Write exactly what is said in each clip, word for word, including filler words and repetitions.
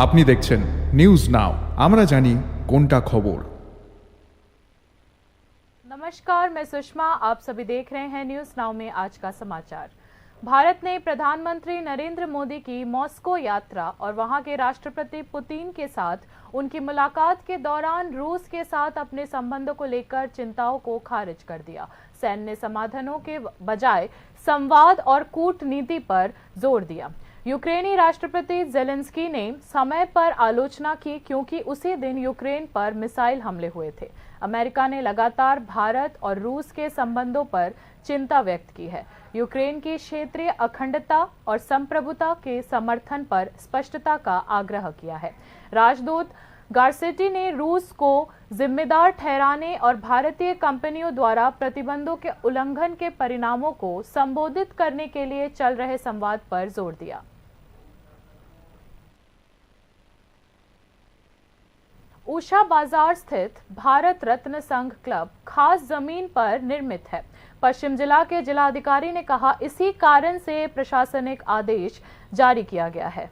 আপনি দেখছেন news now, আমরা জানি কোনটা খবর। नमस्कार, मैं सुषमा। आप सभी देख रहे हैं न्यूज़ नाउ में आज का समाचार। भारत ने प्रधानमंत्री नरेंद्र मोदी की मॉस्को यात्रा और वहां के राष्ट्रपति पुतिन के साथ उनकी मुलाकात के दौरान रूस के साथ अपने संबंधों को लेकर चिंताओं को खारिज कर दिया। सैन्य समाधानों के बजाय संवाद और कूटनीति पर जोर दिया। यूक्रेनी राष्ट्रपति जेलेंस्की ने समय पर आलोचना की, क्योंकि उसी दिन यूक्रेन पर मिसाइल हमले हुए थे। अमेरिका ने लगातार भारत और रूस के संबंधों पर चिंता व्यक्त की है। यूक्रेन की क्षेत्रीय अखंडता और संप्रभुता के समर्थन पर स्पष्टता का आग्रह किया है। राजदूत गार्सेटी ने रूस को जिम्मेदार ठहराने और भारतीय कंपनियों द्वारा प्रतिबंधों के उल्लंघन के परिणामों को संबोधित करने के लिए चल रहे संवाद पर जोर दिया। उषा बाजार स्थित भारत रत्न संघ क्लब खास जमीन पर निर्मित है। पश्चिम जिला के जिला अधिकारी ने कहा, इसी कारण से प्रशासनिक आदेश जारी किया गया है।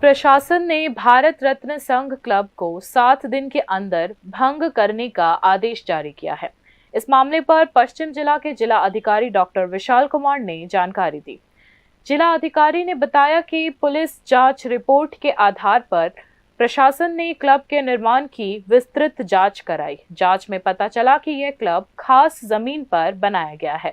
प्रशासन ने भारत रत्न संघ क्लब को सात दिन के अंदर भंग करने का आदेश जारी किया है। इस मामले पर पश्चिम जिला के जिला अधिकारी डॉक्टर विशाल कुमार ने जानकारी दी। जिला अधिकारी ने बताया कि पुलिस जांच रिपोर्ट के आधार पर प्रशासन ने क्लब के निर्माण की विस्तृत जांच कराई। जांच में पता चला कि यह क्लब खास जमीन पर बनाया गया है।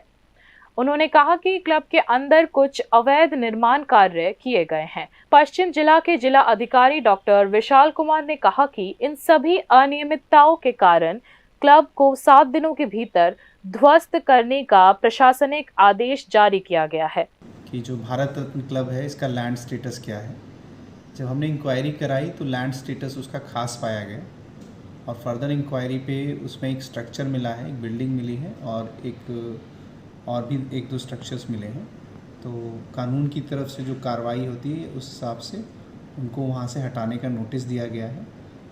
उन्होंने कहा कि क्लब के अंदर कुछ अवैध निर्माण कार्य किए गए हैं। पश्चिम जिला के जिला अधिकारी डॉक्टर विशाल कुमार ने कहा कि इन सभी अनियमितताओं के कारण क्लब को सात दिनों के भीतर ध्वस्त करने का प्रशासनिक आदेश जारी किया गया है। कि जो भारत रत्न क्लब है, इसका लैंड स्टेटस क्या है। जब हमने इंक्वायरी कराई तो लैंड स्टेटस उसका खास पाया गया और फर्दर इंक्वायरी पे उसमें एक स्ट्रक्चर मिला है, एक बिल्डिंग मिली है और एक, और भी एक दो स्ट्रक्चर्स मिले हैं। तो कानून की तरफ से जो कार्रवाई होती है, उस हिसाब से उनको वहाँ से हटाने का नोटिस दिया गया है।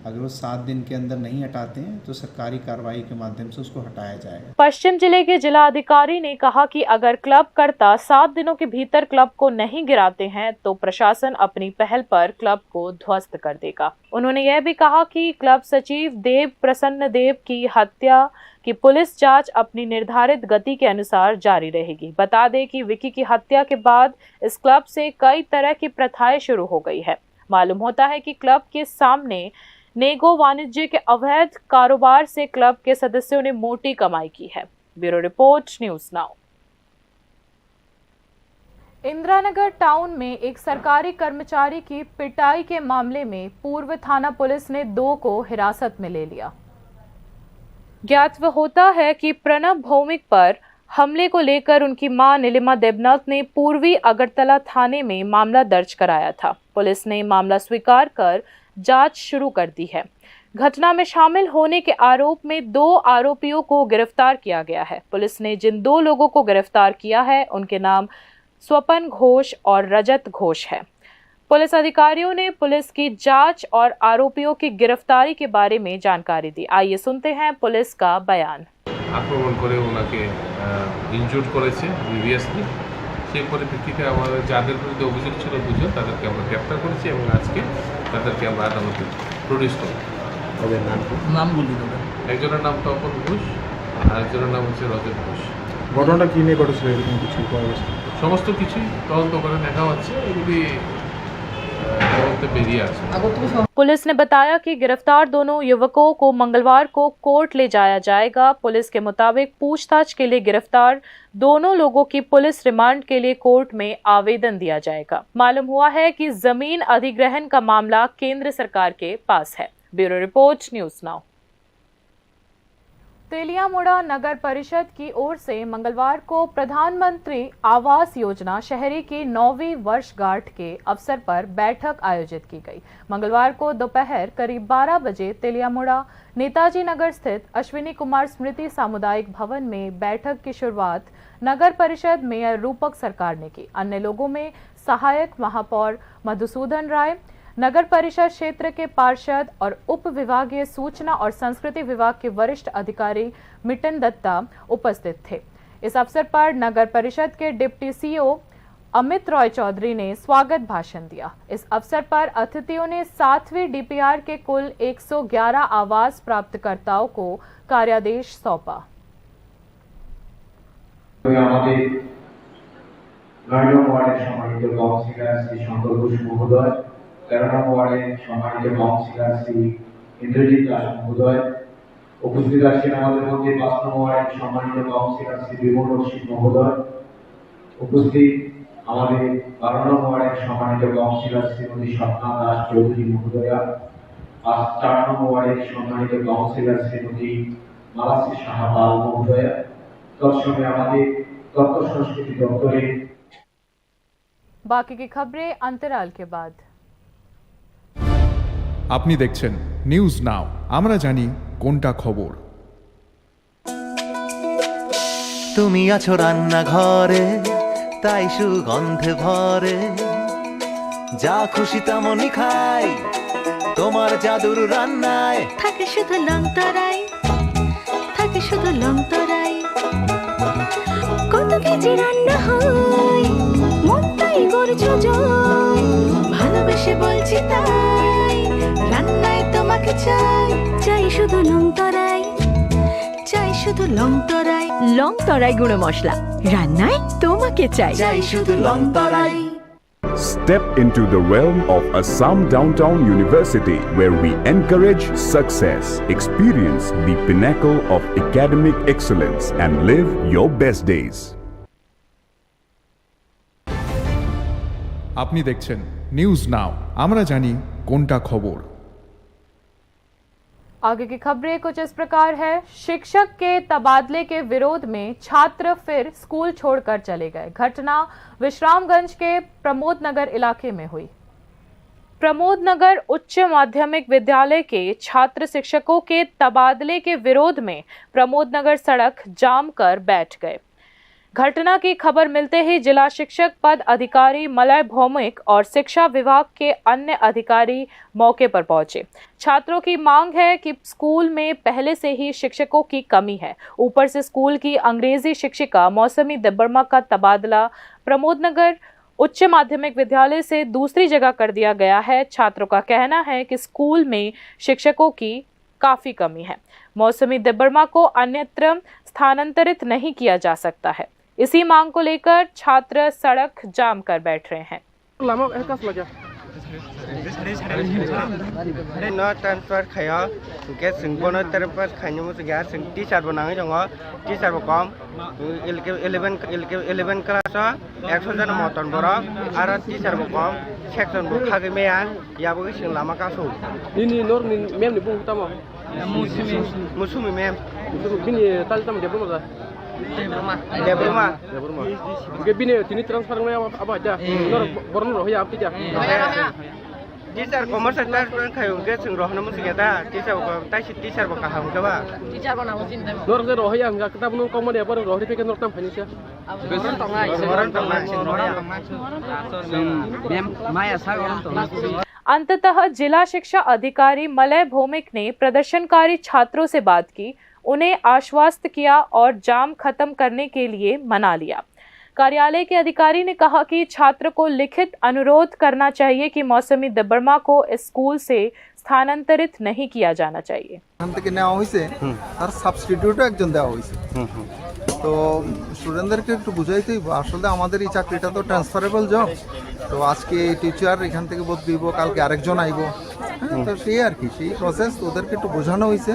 अगर वो सात दिन के अंदर नहीं हटाते हैं तो सरकारी कार्रवाई के माध्यम से उसको हटाया जाएगा। पश्चिम जिले के जिला अधिकारी ने कहा कि अगर क्लब कर्ता सात दिनों के भीतर क्लब को नहीं गिराते हैं तो प्रशासन अपनी पहल पर क्लब को ध्वस्त कर देगा। उन्होंने यह भी कहा कि क्लब सचिव देव प्रसन्न देव की हत्या की पुलिस जांच अपनी निर्धारित गति के अनुसार जारी रहेगी। बता दें कि विकी की हत्या के बाद इस क्लब से कई तरह की प्रथाएं शुरू हो गई है। मालूम होता है कि क्लब के सामने नेगो वाणिज्य के अवैध कारोबार से क्लब के सदस्यों ने मोटी कमाई की है। Bureau report, news now. Indiranagar town में एक सरकारी कर्मचारी की पिटाई के मामले में पूर्व थाना पुलिस ने दो को हिरासत में ले लिया। ज्ञातव्य होता है कि प्रणब भौमिक पर हमले को लेकर उनकी मां नीलिमा देबनाथ ने पूर्वी अगरतला थाने में मामला दर्ज कराया था। पुलिस ने मामला स्वीकार कर जांच शुरू कर दी है। घटना में शामिल होने के आरोप में दो आरोपियों को गिरफ्तार किया गया है। पुलिस ने जिन दो लोगों को गिरफ्तार किया है, उनके नाम स्वपन घोष और रजत घोष है। पुलिस अधिकारियों ने पुलिस की जांच और आरोपियों की गिरफ्तारी के बारे में जानकारी दी। आइए सुनते हैं पुलिस का बयान। আক্রমণ করে ওনাকে ইনজুর্ড করেছে প্রিভিয়াসলি। সেই পরিপ্রেক্ষিতে আমাদের যাদের বিরুদ্ধে অভিযোগ ছিল দুজন, তাদেরকে আমরা গ্রেপ্তার করেছি এবং আজকে তাদেরকে আমরা আদালতে প্রডিউস করব। তাদের নাম কি? নাম বলি দাদা। একজনের নাম তপন ঘোষ, আর একজনের নাম হচ্ছে রজত ঘোষ। ঘটনাটা কি নিয়ে ঘটেছিল, এরকম কিছু পাওয়া গেছে? সমস্ত কিছুই তদন্ত করে দেখা হচ্ছে, এগুলি আহ, তদন্তে বেরিয়ে আসবে। पुलिस ने बताया कि गिरफ्तार दोनों युवकों को मंगलवार को कोर्ट ले जाया जाएगा। पुलिस के मुताबिक पूछताछ के लिए गिरफ्तार दोनों लोगों की पुलिस रिमांड के लिए कोर्ट में आवेदन दिया जाएगा। मालूम हुआ है कि जमीन अधिग्रहण का मामला केंद्र सरकार के पास है। Bureau report, news now. तेलियामुड़ा नगर परिषद की ओर से मंगलवार को प्रधानमंत्री आवास योजना शहरी की नौवीं वर्षगांठ के अवसर पर बैठक आयोजित की गई। मंगलवार को दोपहर करीब बारह बजे तेलियामुड़ा नेताजी नगर स्थित अश्विनी कुमार स्मृति सामुदायिक भवन में बैठक की शुरुआत नगर परिषद मेयर रूपक सरकार ने की। अन्य लोगों में सहायक महापौर मधुसूदन राय, नगर परिषद क्षेत्र के पार्षद और उप विभागीय सूचना और संस्कृति विभाग के वरिष्ठ अधिकारी मिटन दत्ता उपस्थित थे। इस अवसर पर नगर परिषद के डिप्टी सीईओ अमित रॉय चौधरी ने स्वागत भाषण दिया। इस अवसर पर अतिथियों ने सातवीं डीपीआर के कुल एक सौ ग्यारह आवास प्राप्तकर्ताओं को कार्यादेश सौंपा। আমাদের নয় নম্বর ওয়ার্ডের সম্মানিত কাউন্সিলর শ্রী শঙ্কর ঘোষ মহোদয়, তেরো নম্বর ওয়ার্ডের সম্মানিত কাউন্সিলর শ্রী ইন্দ্রজিৎ দাস মহোদয়, উপস্থিত আছেন আমাদের মধ্যে পাঁচ নম্বর ওয়ার্ডের সম্মানিত কাউন্সিলর শ্রী বিমল রশিদ মহোদয়, উপস্থিত আমাদের বারো নম্বর ওয়ার্ডের সম্মানিত কাউন্সিলর শ্রীমতী স্বপ্না দাস চৌধুরী মহোদয়া, পাঁচ, চার নম্বর ওয়ার্ডের সম্মানিত কাউন্সিলর শ্রীমতী মালাশ্রী সাহা পাল মহোদয়া, তৎসঙ্গে আমাদের তথ্য সংস্কৃতি দপ্তরের बाकी की खबरें अंतराल के बाद। আপনি দেখছেন নিউজ নাও, আমরা জানি কোনটা খবর। তুমি আছো রান্নাঘরে, তাই সুগন্ধে ভরে। যা খুশি তেমনই খাই, তোমার জাদুর রান্নায়। থাকে শুধু লং তরাই, থাকে শুধু লং তরাই। কত কেজি রান্না হয়, মনটাই করছো জয়। ভালোবেসে বলছি তাই, রান্নায় তোমাকে চাই। চাই শুধু লং তরাই, চাই শুধু লং তরাই। লং তরাই গুঁড়ো মশলা, রান্নায় তোমাকে চাই। চাই শুধু লং তরাই। Step into the realm of Assam Downtown University, where we encourage success, experience the pinnacle of academic excellence, and live your best days. আপনি দেখছেন নিউজ নাও, আমরা জানি কোনটা খবর। आगे की खबरें कुछ इस प्रकार है। शिक्षक के तबादले के विरोध में छात्र फिर स्कूल छोड़कर चले गए। घटना विश्रामगंज के प्रमोद नगर इलाके में हुई। प्रमोद नगर उच्च माध्यमिक विद्यालय के छात्र शिक्षकों के तबादले के विरोध में प्रमोद नगर सड़क जाम कर बैठ गए। घटना की खबर मिलते ही जिला शिक्षक पद अधिकारी मलय भौमिक और शिक्षा विभाग के अन्य अधिकारी मौके पर पहुंचे। छात्रों की मांग है कि स्कूल में पहले से ही शिक्षकों की कमी है, ऊपर से स्कूल की अंग्रेजी शिक्षिका मौसमी देबबर्मा का तबादला प्रमोद नगर उच्च माध्यमिक विद्यालय से दूसरी जगह कर दिया गया है। छात्रों का कहना है कि स्कूल में शिक्षकों की काफी कमी है। मौसमी देबबर्मा को अन्यत्र स्थानांतरित नहीं किया जा सकता है। इसी मांग को लेकर छात्र सड़क जाम कर बैठ रहे हैं। Lama, eh, kas lagi. No transfer khayo, hwnkhe chwng bono transfer khainani muchung ya, chwng teacher bo nangwi tongo, teacher bo kom, eleven, eleven class o ekso jona moton borok, aro teacher bo kom, section bo khagwi maya, yabwi chwng lama kasu. Nini norokni ma'am ni bung tamo? Musumi. Musumi ma'am. Musumi, bini tali tamo Debbarma da? Debbarma. Debbarma. Debbarma. Hwnkhe bini tini transfer wngnai abo, abo aja. Hmm. Norok bo-, borokno rohorya abtwi da? Hmm. Teacher commerce transfer khai hwnkhe chwng rohorna muchung ya da? Teacher bo, taisi teacher bo kaham hwnkhe ba? Teacher bo nang muchung tamo. Norok je rohorya hwnkha, kwtal bono kok mani abo rohorwi phaikhe norok tamo phainai se? Abo boron tongnai. Boron tongnai. Chwng ma'am maya sa boron tongnai. अंततः जिला शिक्षा अधिकारी मलय भौमिक ने प्रदर्शनकारी छात्रों से बात की, उन्हें आश्वस्त किया और जाम खत्म करने के लिए मना लिया। कार्यालय के अधिकारी ने कहा कि छात्र को लिखित अनुरोध करना चाहिए कि मौसमी देबबर्मा को इस स्कूल से स्थानांतरित नहीं किया जाना चाहिए। এখান থেকে নেওয়া হয়েছে, হুম। তার সাবস্টিটিউটও একজন দেওয়া হয়েছে। হুম, হুম। তো স্টুডেন্টদেরকে একটু বুঝাইতে হইব, আসলে আমাদের এই চাকরিটা তো ট্রান্সফারেবল জব। তো আজকে এই টিচার এখান থেকে বদলি হইব, কালকে আরেকজন আইব। হ্যাঁ, হুম। তো সেই আর কি, সেই প্রসেস ওদেরকে একটু বোঝানো হয়েছে।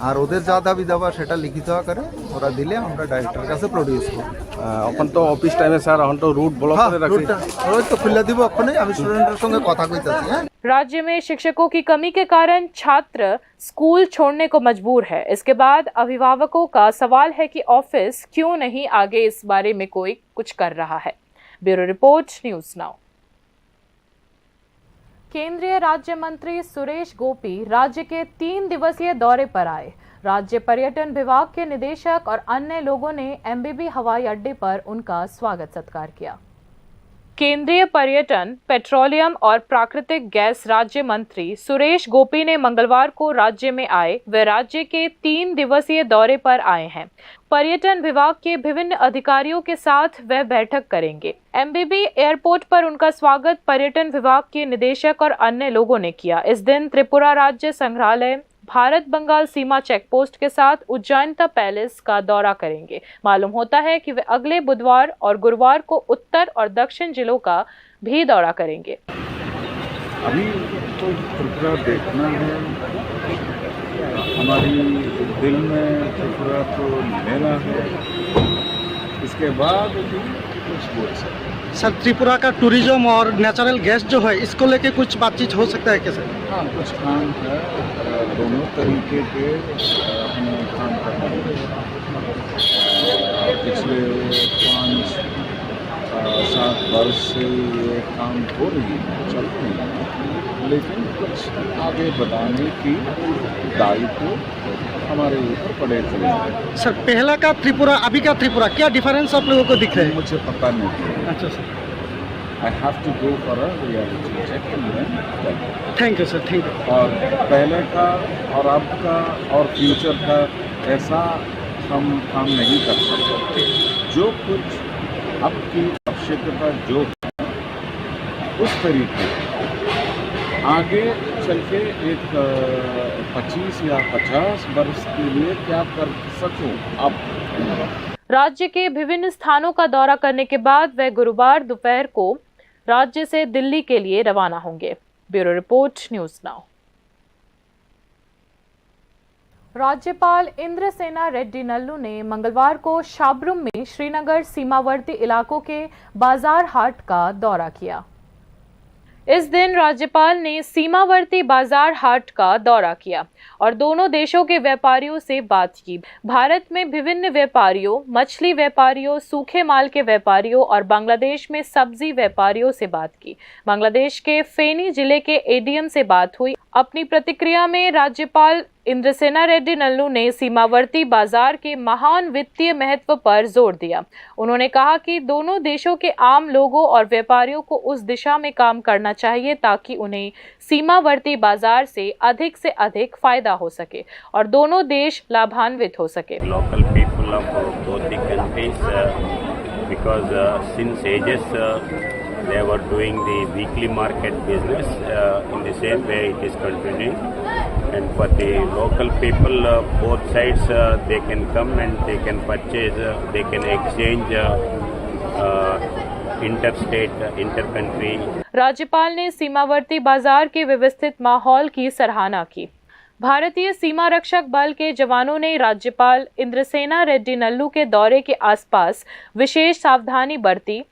আর ওদের যা দাবি দাবা সেটা লিখিত আকারে ওরা দিলে আমরা ডাইরেক্টরের কাছে প্রডিউস করব। আহ, এখন তো অফিস টাইমে স্যার, এখন তো রুট ব্লক হ্যাঁ, করে রাখছি। রুটটা ওই তো খুলে দিব, ওখানে আমি স্টুডেন্টের সঙ্গে কথা কইতাছি। হ্যাঁ। राज्य में शिक्षकों की कमी के कारण छात्र स्कूल छोड़ने को मजबूर है। इसके बाद अभिभावकों का सवाल है कि ऑफिस क्यों नहीं आगे इस बारे में कोई कुछ कर रहा है। Bureau report, news now. केंद्रीय राज्य मंत्री सुरेश गोपी राज्य के तीन दिवसीय दौरे पर आए। राज्य पर्यटन विभाग के निदेशक और अन्य लोगों ने एमबीबी हवाई अड्डे पर उनका स्वागत सत्कार किया। केंद्रीय पर्यटन, पेट्रोलियम और प्राकृतिक गैस राज्य मंत्री सुरेश गोपी ने मंगलवार को राज्य में आए। वे राज्य के तीन दिवसीय दौरे पर आए हैं। पर्यटन विभाग के विभिन्न अधिकारियों के साथ वह बैठक करेंगे। एमबीबी एयरपोर्ट पर उनका स्वागत पर्यटन विभाग के निदेशक और अन्य लोगों ने किया। इस दिन त्रिपुरा राज्य संग्रहालय, भारत बंगाल सीमा चेकपोस्ट के साथ उज्जैनता पैलेस का दौरा करेंगे। मालूम होता है कि वे अगले बुधवार और गुरुवार को उत्तर और दक्षिण जिलों का भी दौरा करेंगे। अभी तो त्रिपुरा देखना है, हमारी दिल में त्रिपुरा को लेना है, इसके बाद भी कुछ बोल सकते हैं। सर, त्रिपुरा का टूरिज्म और नेचुरल गैस जो है, इसको लेके कुछ बातचीत हो सकता है क्या सर? हाँ, कुछ काम है, अ, दोनों तरीके के, अ, हमें काम करना है। पिछले पाँच, अ, सात वर्ष से ये काम हो रही है, चल रही है, लेकिन कुछ आगे बढ़ाने की दायित्व हमारे ऊपर पड़े हुए हैं। सर, पहला का त्रिपुरा, अभी का त्रिपुरा, क्या डिफरेंस आप लोगों को दिख रहा है? मुझे पता नहीं। अच्छा sir, I have to go for a reality check and then tell you. Thank you sir, thank you. और पहले का और अब का और फ्यूचर का ऐसा हम काम नहीं कर सकते। जो कुछ अब की आवश्यकता जो है, उस तरीके आगे चल के एक, अ, पच्चीस या पचास वर्ष के लिए क्या कर सकूं अब। राज्य के विभिन्न स्थानों का दौरा करने के बाद वह गुरुवार दोपहर को राज्य से दिल्ली के लिए रवाना होंगे। Bureau report, news now. राज्यपाल इंद्रसेना रेड्डी नल्लू ने मंगलवार को शाबरुम में श्रीनगर सीमावर्ती इलाकों के बाजार हाट का दौरा किया। इस दिन राज्यपाल ने सीमावर्ती बाजार हाट का दौरा किया और दोनों देशों के व्यापारियों से बात की। भारत में विभिन्न व्यापारियों, मछली व्यापारियों, सूखे माल के व्यापारियों और बांग्लादेश में सब्जी व्यापारियों से बात की। बांग्लादेश के फेनी जिले के एडीएम से बात हुई। अपनी प्रतिक्रिया में राज्यपाल इंद्रसेना रेड्डी नल्लू ने सीमावर्ती बाजार के महान वित्तीय महत्व पर जोर दिया। उन्होंने कहा कि दोनों देशों के आम लोगों और व्यापारियों को उस दिशा में काम करना चाहिए, ताकि उन्हें सीमावर्ती बाजार से अधिक से अधिक फायदा हो सके और दोनों देश लाभान्वित हो सके। Local people of both the countries, uh, because uh, since ages uh, they were doing the weekly market business. Uh, in the same way, it is continuing. And for the local people, uh, both sides, uh, they can come and they can purchase, uh, they can exchange uh, uh, interstate, uh, inter-country. राज्यपाल ने सीमावर्ती बाजार के व्यवस्थित माहौल की सराहना की। भारतीय सीमा रक्षक बल के जवानों ने राज्यपाल इंद्रसेना रेड्डी नल्लू के दौरे के आसपास विशेष सावधानी बरती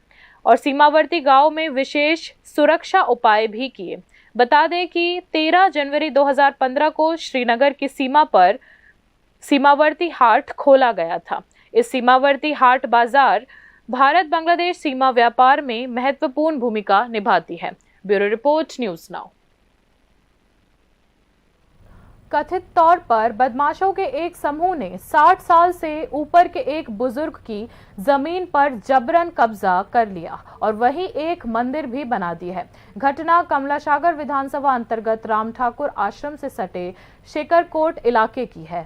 और सीमावर्ती गांव में विशेष सुरक्षा उपाय भी किए। बता दें कि तेरह जनवरी दो हज़ार पन्द्रह को श्रीनगर की सीमा पर सीमावर्ती हाट खोला गया था। इस सीमावर्ती हाट बाजार भारत बांग्लादेश सीमा व्यापार में महत्वपूर्ण भूमिका निभाती है। Bureau report, news now. कथित तौर पर बदमाशों के एक समूह ने साठ साल से ऊपर के एक बुजुर्ग की जमीन पर जबरन कब्जा कर लिया और वहीं एक मंदिर भी बना दी है। घटना कमला सागर विधानसभा अंतर्गत राम ठाकुर आश्रम से सटे शेखरकोट इलाके की है।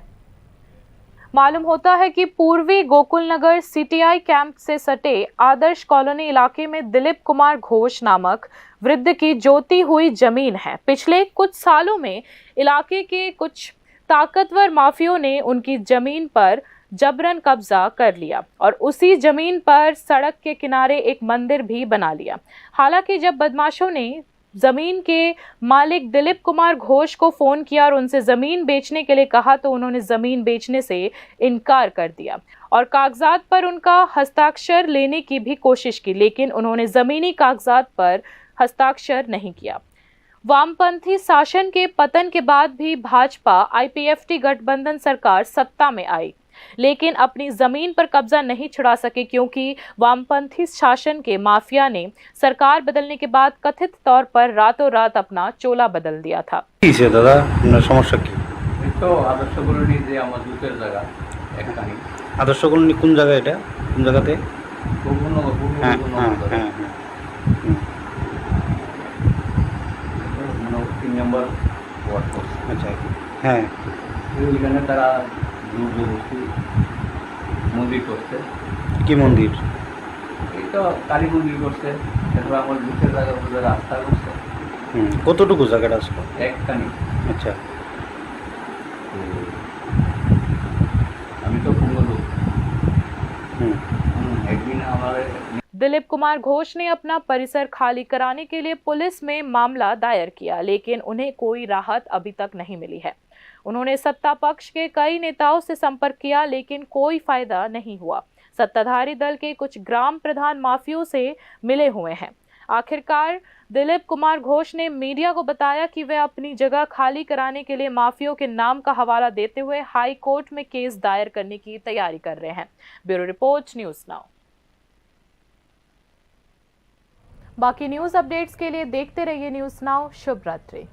मालूम होता है कि पूर्वी गोकुल नगर सीटीआई कैंप से सटे आदर्श कॉलोनी इलाके में दिलीप कुमार घोष नामक वृद्ध की जोती हुई जमीन है। पिछले कुछ सालों में इलाके के कुछ ताकतवर माफियों ने उनकी जमीन पर जबरन कब्जा कर लिया और उसी जमीन पर सड़क के किनारे एक मंदिर भी बना लिया। हालांकि जब बदमाशों ने जमीन के मालिक दिलीप कुमार घोष को फोन किया और उनसे जमीन बेचने के लिए कहा, तो उन्होंने जमीन बेचने से इनकार कर दिया और कागजात पर उनका हस्ताक्षर लेने की भी कोशिश की, लेकिन उन्होंने जमीनी कागजात पर हस्ताक्षर नहीं किया। वामपंथी शासन के पतन के बाद भी भाजपा आईपीएफटी गठबंधन सरकार सत्ता में आई, लेकिन अपनी जमीन पर कब्जा नहीं छुड़ा सके, क्योंकि वामपंथी शासन के माफिया ने सरकार बदलने के बाद कथित तौर पर रातों रात अपना चोला बदल दिया था। কি হৈছে দাদা? আপনার সমস্যা কি? এই তো আদর্শ কলোনি যে আমার জুতের জায়গা একখানি। আদর্শ কলোনি কোন জায়গা এটা? কোন জায়গাতে? গোকুলনগর, পূর্ব হ্যাঁ, গোকুলনগর হ্যাঁ, জায়গা। হ্যাঁ, হ্যাঁ। নম্বর ওয়ার্ড করছে। আচ্ছা, হ্যাঁ। ওইখানে তারা জোর জবরদস্তি মন্দির করছে। কি মন্দির? এই তো কালী মন্দির করছে, তারপর আমার দুঃখের জায়গা বলে রাস্তা করছে। হুম, কতটুকু জায়গাটা আসলে? একখানি। আচ্ছা। তো আমি তো পঙ্গু লোক। হুম। হুম, একদিন আমার दिलीप कुमार घोष ने अपना परिसर खाली कराने के लिए पुलिस में मामला दायर किया, लेकिन उन्हें कोई राहत अभी तक नहीं मिली है। उन्होंने सत्ता पक्ष के कई नेताओं से संपर्क किया, लेकिन कोई फायदा नहीं हुआ। सत्ताधारी दल के कुछ ग्राम प्रधान माफियों से मिले हुए हैं। आखिरकार दिलीप कुमार घोष ने मीडिया को बताया कि वे अपनी जगह खाली कराने के लिए माफियों के नाम का हवाला देते हुए हाई कोर्ट में केस दायर करने की तैयारी कर रहे हैं। Bureau report, news now. बाकी न्यूज़ अपडेट्स के लिए देखते रहिए न्यूज़ नाउ। शुभ रात्रि।